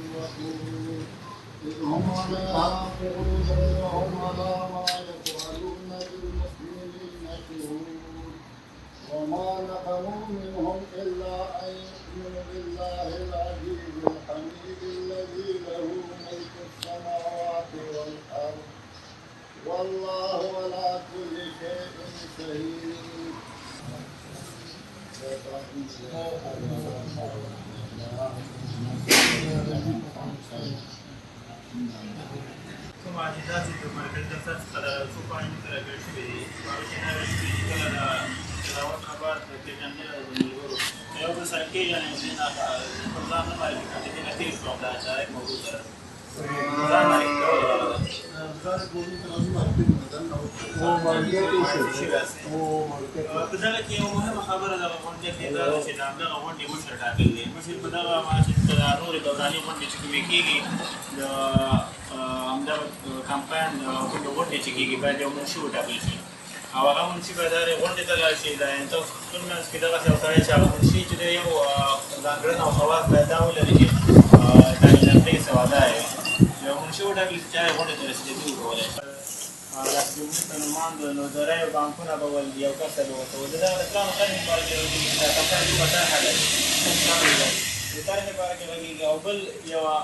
الوقود إذ هم عليها قعود وهم على ما يفعلون بالمؤمنين شهود وما نقموا منهم إلا أن يؤمنوا بالله العزيز الحميد الذي له ملك السماوات والأرض والله على كل شيء شهيد. کوم عزیزات چې د مرکزي دفتر څخه د څو پاڼې موږ ته راکړل شوې دي، په هغه کې دا ویل شوي چې کله د تلاوت نه بعد د پېژندنه د ملګرو یو بل سره کېژنې، دې نه خپل ځان نه معرفي کړ، دې نه تېر شو. همدا ډایرکټ موضوع سره ځان معرفي کول غلط ده. په دغه کې یوه مهمه خبره دغه غونډه کې دا ده چې د همدغه غونډې مشر ټاکل دی. مشر په دغه معنا چې د نورې دوراني غونډې چې کومې کېږي، د همدغه کمپاین د کومې غونډې چې کېږي، باید یو منشي وټاکل شي او هغه منشي باید هرې غونډې ته لاړ شي. د خپل منځ کې دغسې یو سړی چې هغه منشي چې دی، یو ځانګړنه او خواص باید دا ولري چې تعلیم یافته سواده وي. یو منشي وټاکل شي چې هرې غونډې ته رسیدګي وکولی شي. داسې جمهور ته نوماند نو د رایو بانکونه به ول یو کس ته به ورته ول. د دغه د پلان خلک په اړه کې غږېږي چې دا کمپاین کومه طرحه لري، کوم پلان لري، د طرحې په اړه کې غږېږي. او بل یوه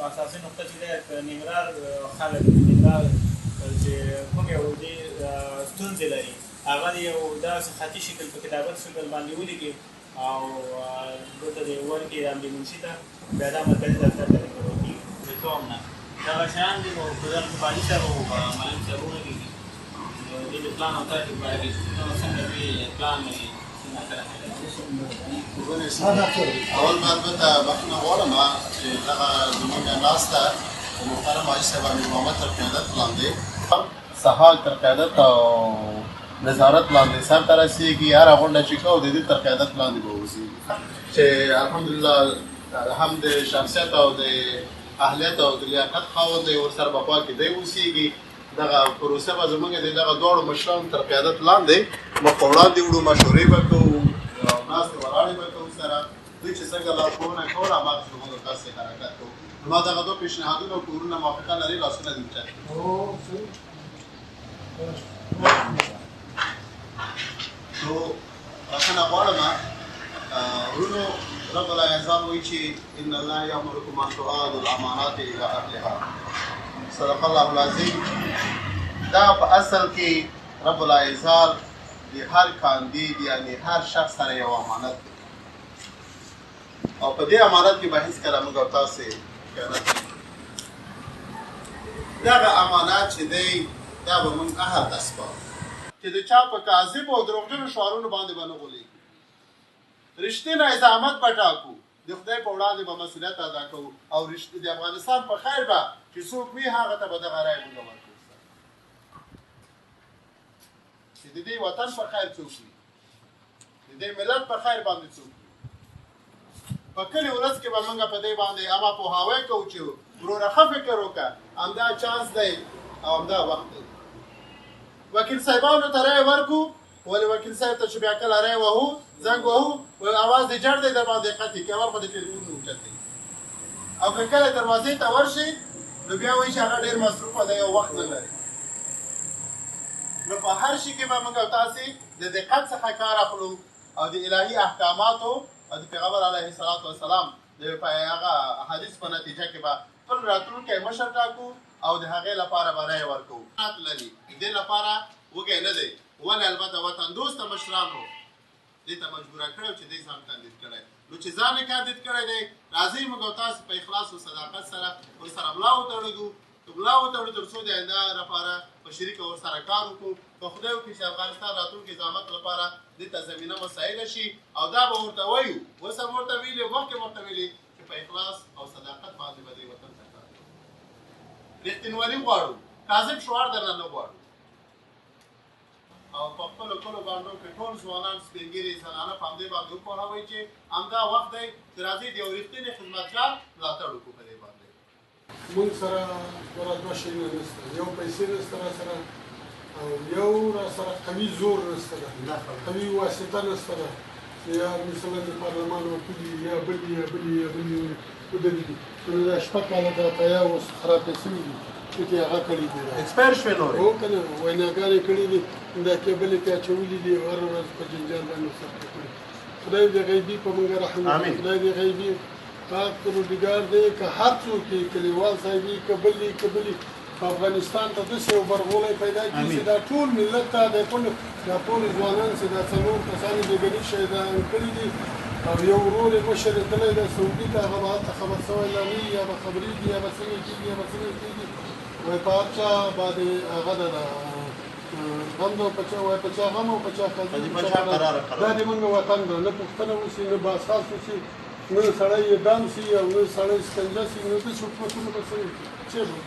اساسي نقطه چې ده، که ننګرهار خلک، ننګرهار چې کومې عہدې ستونزې لري، هغه د یو داسې خطي شکل په کتابت شکل باندې ولیکي او دلته د ورکړي همدې منشي ته، بیا دا مرکزي دفتر ته لېږدول کېږي. د قوم نه دغه شیان دي. نو په دغه کې حاجي صاحب او معلم صاحب وغږېږي د دې د پلان او طرحې په اړه کې چې څنګه دوی پلان لري، څنګه طرحه لري. اول به البته بخښنه غواړم چې دغه زمونږ ناسته د محترم حاجي صاحب امیر محمد تر قیادت لاندې، سهاک تر قیادت او نظارت لاندې سر ته رسېږي. هره غونډه چې کوو، د دې تر قیادت لاندې به اوسېږي چې الحمدلله هم د شخصیت او د اهلیت او د لیاقت خاوند دی، ورسره به خوا کې دی اوسېږي. دغه پروسه به زمونږ د دغه دواړو مشرانو تر قیادت لاندې مخ په وړاندې وړو. مشورې به کوو، ناستې ولاړې به کوو سره. دوی چې څنګه لارښوونه کوله، هماغسې به موږ تاسې حرکت کوو. نو ما دغه دوه پیشنهادونه کورونه موافقه لري، لاسونه دې اوچت کړي. نو بخښنه غواړم ورونو. رب العزت وایي چې ان الله یامرکم ان تؤدوا الامانات الى اهلها، صدق الله العظیم. دا په اصل کې رب العزت د هر کاندید، یعنی هر شخص سره یو امانت دی او په دې امانت کې به هیڅکله موږ او تاسې خیانت نه کوو. دغه امانت چې دی، دا به موږ اهل ته سپارو چې د چا په کاذب او دروغجنو شعارونو باندې به نه غولېږو. رښتینی زعامت به ټاکو، د خدای په وړاندې به مسؤلیت ادا کوو او د افغانستان په خیر به چې څوک وي، هغه ته به دغه رایه موږ ورکوو چې د دې وطن په خیر څوک وي، د دې ملت په خیر باندې څوک وي. په کلي ولس کې به موږ په دې باندې اما پوهاوی کوو چې وروره، ښه فکر وکړه، همدا چانس دی او همدا وخت دی. وکیل صاحبانو ته رایه ورکو، ولې وکیل صاحب ته چې بیا کله رایه وهو، زنګ وهو، اواز دې جړ دی در باندې قطع کوي، اول خو د ټلیفون نه اوچتوي او که کله دروازې ته ورشي، نو بیا وایي چې هغه ډېر مصروفه دی او وخت نه لري. نو په هر شي کې به موږ او تاسې د دقت څخه کار اخلو او د الهي احکاماتو او د پیغمبر علیه الصلاة والسلام د هغه حدیث په نتیجه کې به خپل راتلونکی مشر ټاکو او د هغې لپاره به رایه ورکوو. لري دې لپاره وږی نه دی، ولې البته وطن دوسته مشرانو دې ته مجبوره کړی چې دی ځان کاندید کړی. نو چې ځان یې کاندید کړی دی، راځئ موږ او تاسو په اخلاص او صداقت سره ورسره ملا وتړو، ملا وتړو، تر څو د آینده لپاره په شریکه ورسره کار وکړو. که خدای وکړي چې افغانستان راتلونکي زعامت لپاره دې ته زمینه مساعده شي او دا به ورته وایو، اوس هم ورته ویلي، مخکې ورته ویلي چې په اخلاص او صداقت باندې به دې وطن ته کار کوو. رښتینولي غواړو، کاذب شعار درنه نه غواړو. او په خپلو کلو بانډو کې ټول ځوانان، سپین ږیري، زنانه په همدې باندې وپوهوئ چې همدا وخت دی چې راځئ د یو رښتیني خدمتګار ملاتړ وکړو په دې باندې. موږ سره ګوره دوه شیونه نشته، یو پیسې نشته را سره او یو را سره قوي زور نشته ده، قوي واسطه نشته ده چې یا مثلا د پارلمان وکیل یا بل یا بل یا بل. ودرېږي. نو دا شپږ کاله دا پیا اوس خرابې شوې دي چې هغه کړي دي. ایکسپایر شوې نورې. هو که نه، ویناګانې کړې دي، دا کیبلې پې اچولي دي، هره ورځ په جنجال باندې سر کړي. خدای دې غیبي په موږ رحم وکړي، خدای دې غیبي پاک پروردګار دی، که هر څوک یې کلیوال صاحب یې که بل یې که بل یې، په افغانستان ته داسې یو برغولی پیدا کړي چې دا ټول ملت ته د ټول دا ټول ځوانان چې دا څلور کسان یې بېګني شهیدان کړي دي او یو ورور یې مشر یې تللی دی سعودي ته، هغه به هلته خبر شوی لا نه وي، یا به خبرېږي یا به څنګه کېږي یا به څنګه کېږي. وایي په هر چا باندې هغه ده غم ده، په چا وایي په چا غم او په چا ښادي، په چا قرار. دا دې موږ وطن ده، نه پوښتنه وشي، نه باساس وشي، نه سړی اعدام شي او نه سړی شکنجه شي، نو داسې حکومتونه به څنګه کېږي؟